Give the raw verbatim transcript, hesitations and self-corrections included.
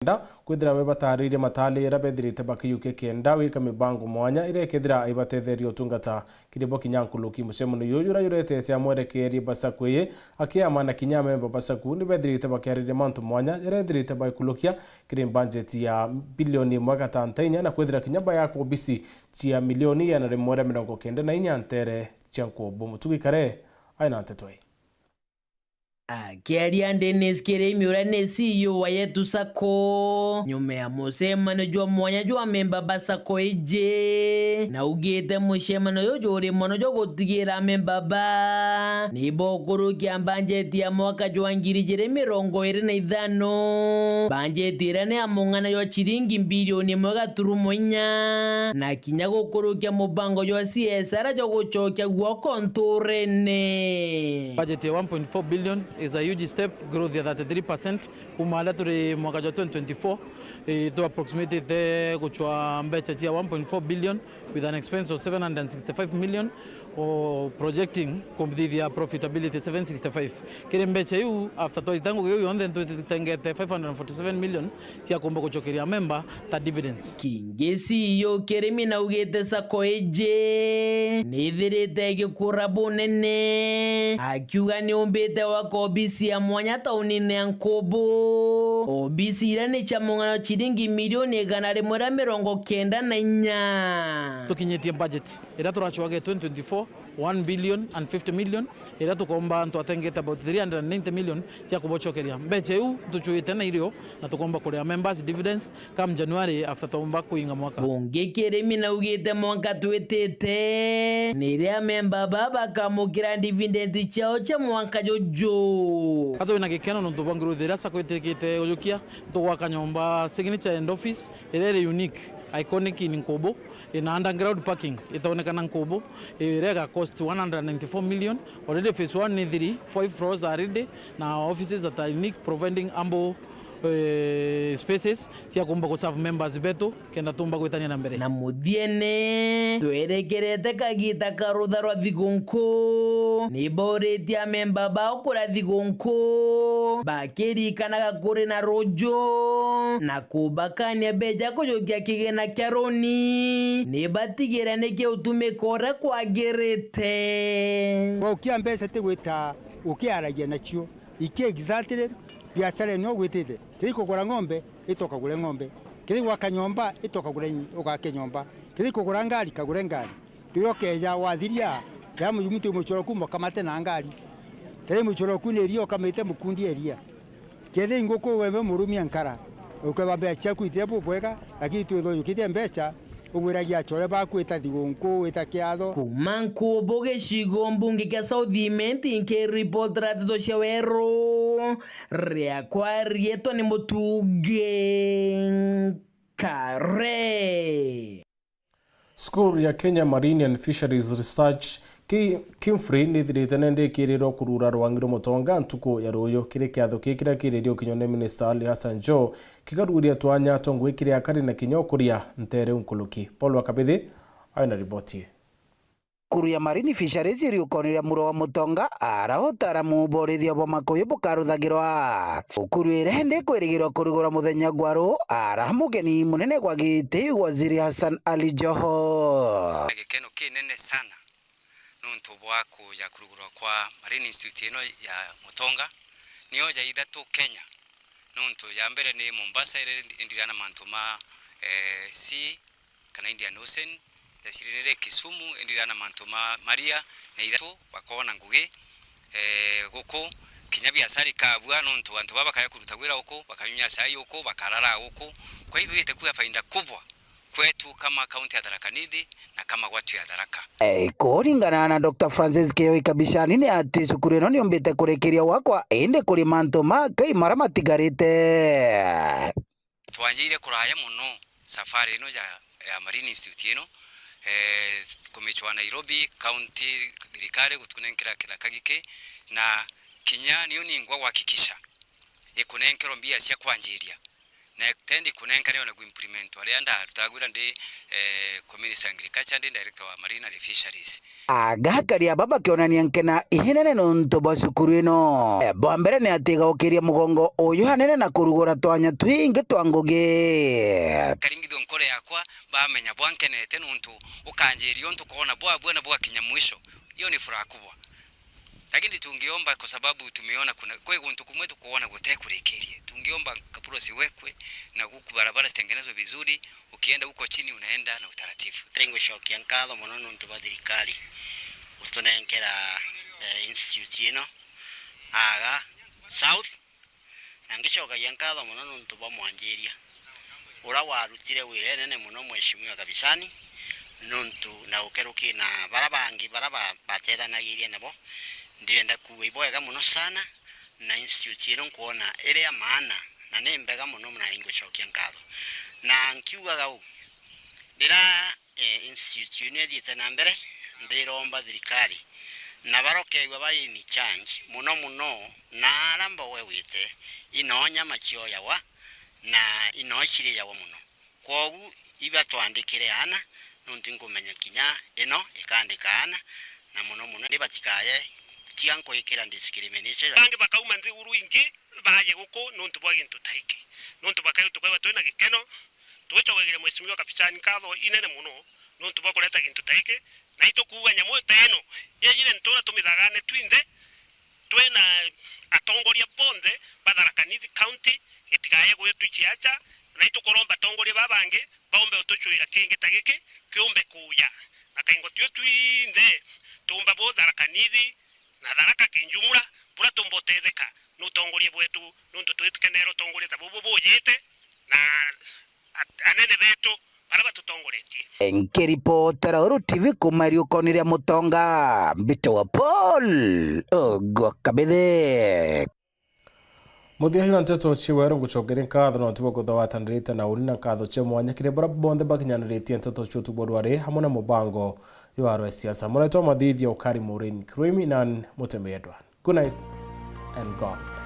kenda, kwithira we bataririe matari jaria bethirite bakiyukia kenda wika mibango mwanya iria ikethira ibatetheria utungata kiri bo kinya nkuruki. Mucemanio juju juria jurete cia mwerekeerie ba sacco ii, akiama na kinya amemba ba sacco ni bethirite bakiariria mantu mwanya jaria ethirite baikurukia kiri mbanjeti ya bilioni imwe gatanta inya na kwithira kinya bayaka obisi cia milioni igana rimwe ria mirongo kenda na inya ntere cia Nkubu. Mutugi Kare aina nteto ii. Akiaria Dennis Kirimi, uria ni C E O wa Yetu Sacco, nyuma ya mucemanio jwa mwanya jwa amemba ba sacco iji, naugite mucemanio juju juri mono jwa gutigira amemba ba ni bokurukia mbanjeti ya mwaka jwa ngiri ijiri mirongo iri na ithano, mbanjeti iria ni ya mung'ana jwa ciringi bilioni imwe gaturumo inya, na kinya gukurukia mubango jwa C S R jwa gucokia guoko nturene. Budget ya one point four billion is a huge step, growth ya thirty-three percent kuma aria turi mwaka jwa twenty twenty-four. Eh, tu approximatete gucwa mbeca cia one point four billion with an expense of seven hundred and sixty-five million, o projecting kuthithia profitability seven sixty-five. Kiri mbeca iu, after twarita ngugi iu yonthe, nitwitengete five hundred and forty-seven million cia kumba gucokeria memba ta dividends. Kingi C E O Kirimi naugite sacco iji nithirite igikura bunene, akiuga niumbite gwaka obisi ya mwanya taunine ya Nkubu. Obisi iria ni cia mung'ana ciringi milioni igana rimwe ria mirongo kenda na inya. Tukinyitie budget iria turacwage twenty twenty-four, one billion and fifty million, iria tukomba antu atengete about three hundred and ninety million cia kubocokeria. Mbeca iu tucwite na irio na tukomba kuria members dividends come January after twaumba kuinga mwaka. Bungi Kirimi naugite mwanka twitite, ni ria memba baba bakamukira dividend ciao cia mwanka juju. Ka twina gikeno nontu bwa growth iria sacco itikite ujukia, tugwaka nyomba signature and office iria iri unique, iconic in Nkubu, ina underground parking itaonekana Nkubu, iria iga cost one hundred ninety-four million. Already phase one ni three, five floors are ready, na offices that are unique, providing ample, eh, spaces cia kumba ku serve members betu kenda tumba gwitania na mbere. Na muthiene, twerekerete kagita ka rutha rwa thigunku, ni boritie amemba bao kuria thigunku, bakiririkanaga kuri na ruju, na kubakania mbeca kujukia kigina kia runi, ni batigire ni kiutumika uria kwagirite. Gaukia mbeca ti gwita ukiaragia nacio. Iki exactly biashara ino gwitite. Kiri kugura ng'ombe, ita ukagure ng'ombe. Kiri gwaka nyomba, ita ukagure, ugake nyomba. Kiri kugura ngari, kagure ngari. Riria ukeeja wathiria, ya mucuru ku mukamate na ngari. Kethira mucuru ku ni iria ukamite mukundi iria. Kethira nguku we murumia nkara, ukethwa mbeca ciaku itire bubwega, lakini twithwa ujukitie mbeca, ugwiragia acore baku wita thigunku, wita kiatho. Kuma Nkubu gicigo mbunge kia South Imenti, nkiripotera nteto cia weru, riakwa rietwa ni Mutugi Kare. School ya Kenya Marine and Fisheries Research, Ki-, KIMFRI, nithirite na indi ikirirwa kurura rwangi rwa mutonga ntuku ya ruyu. Kiri kiatho kii kiria kiririo kinyone Minister Ali Hassan Joho, kikaruria twanya twa ngugi kiri akari na kinya ukuria ntere nkuruki. Paul wa Kabithi aina riboti ii. Kuru ya Marine Fisheries iri ukoni ria muro wa mutonga, ara utaaramu bwa urithia bwa makuyu bukaruthagirwa. Ukuru iria indi ikwirigirwa kurugurwa muthenya gwa ru, ara mugeni munene gwa giti Waziri Hassan Ali Joho. Gikeno kinene sana nuntu bwa kuja kurugurwa kwa Marine Institute ino ya mutonga, niyo ya ithatu Kenya, nuntu ya mbere ni Mombasa, iria indira na mantu ma, eh, sea, kana Indian Ocean, ya ciri nire Kisumu, indira na mantu ma maria, na ithatu bakona ngugi, eh, guku, kinya biashara ikabua, nontu antu baba bakaya kuruta wira guku, bakanywa cai guku, bakarara guku. Kwa hivyo itakuwa faida kubwa kwetu kama kaunti ya Tharaka Nithi na kama watu ya Tharaka. Eh, kuringana na Doctor Francis Kioi Kabishani, ni ati cukuru ino niumbite kurikiria gwakwa, indi kuri mantu makai mara matigarite. Twanjire kuraya mono safari ino ya, ya Marine Institute ino, eh, kumicwa Nairobi, county, thirikari gutunenkera kithaka giki, na kinya niyo ningwa gwakikisha ikunenkerwa mbia cia kwanjiria, Na tendi kunenka ni ona ku implement aria ndarutaga wira ndi, eh, ku Ministry of Agriculture, ndi director wa Marine and Fisheries. Agakari aba bakionania nkena inene nontu bwa cukuru ino. Bwa mbere ni ati igaukiria mugongo uyu hanene na kurugura twanya twingi twa ngugi. Karingithio nkoro yakwa, bamenya bwankenete nontu ukanjiria untu koona bwabua na bwakinya mwisho. Hiyo ni furaha kubwa. Lakini tungeomba kwa sababu tumeona kuna, kwi guntu kumwe tukuona gutekurikirie. Tungeomba kabrosi wekwe na guku barabara zitengenezwe vizuri, ukienda huko chini unaenda na utaratibu. Ringwicokia nkatho mono nontu bwa thirikari gutunenkera, eh, institute ino aga South. Na ngicokagia nkatho mono nontu bwa mwanjiria, ura warutire wira inene mono, Mheshimiwa Kabisani, nontu na ukeruki na bara bangi bara ba-, batethanagiria nabo. Ndirenda kuuga ibwega mono sana, na institute ino nkwona iri ya maana na ni mbega mono, na ingwicokia nkatho. Na nkiugaga uu, rira eh, institute ino ithiite na mbere, ndiromba thirikari na baria ukeigua bari in charge, mono mono na aria mboga igwite, ino nyama cioyagwa na ino ciriagwa mono. Kwogu ibatwandikire aana, nontu nkumenya kinya ino ikandika aana, na mono mono ni batikaye tiga nkwikira discrimination. Bangi bakauma nthiguru ingi baje guku nontu bwa gintu ta giki, nontu bakayo tukaigua twina gikeno. Twicokagira Mheshimiwa Kabisani nkatho inene mono nontu bwa kureta gintu ta giki, na itukuuga nyamu ta ino yejire ntura tumithagane twinthe, twina atongoria bonthe ba Tharaka Nithi County, gitigaye gwitwa iciaca, na itukuromba atongoria baba bangi baumbe utucuira kingi ta giki kiumbe kuuja, na kaingo tio twinthe tuumba bu Tharaka Nithi na Tharaka kinjumura, bura tuumba utetheka ni utongoria bwetu, nontu twitikenera utongoria ta bubu bujite, na at-, anene betu baria batutongoretie. Nkiripotera Uru T V kuuma iriukoni ria Mutonga, mbitawa Paul Ogwa Kabithe. Muthia jwa nteto cia weru, ngucokeria nkatho nontu bwa kwithwa watanirite na uni, na nkatho cia mwanya kiri baria bonthe bakinyaniritie nteto cia utuku bwa rwari hamwe na mubango jwa rwa siasa. Muretwa mathithia ukari Maureen Kirwimi, nan Mutembei Edward. Good night and God bless.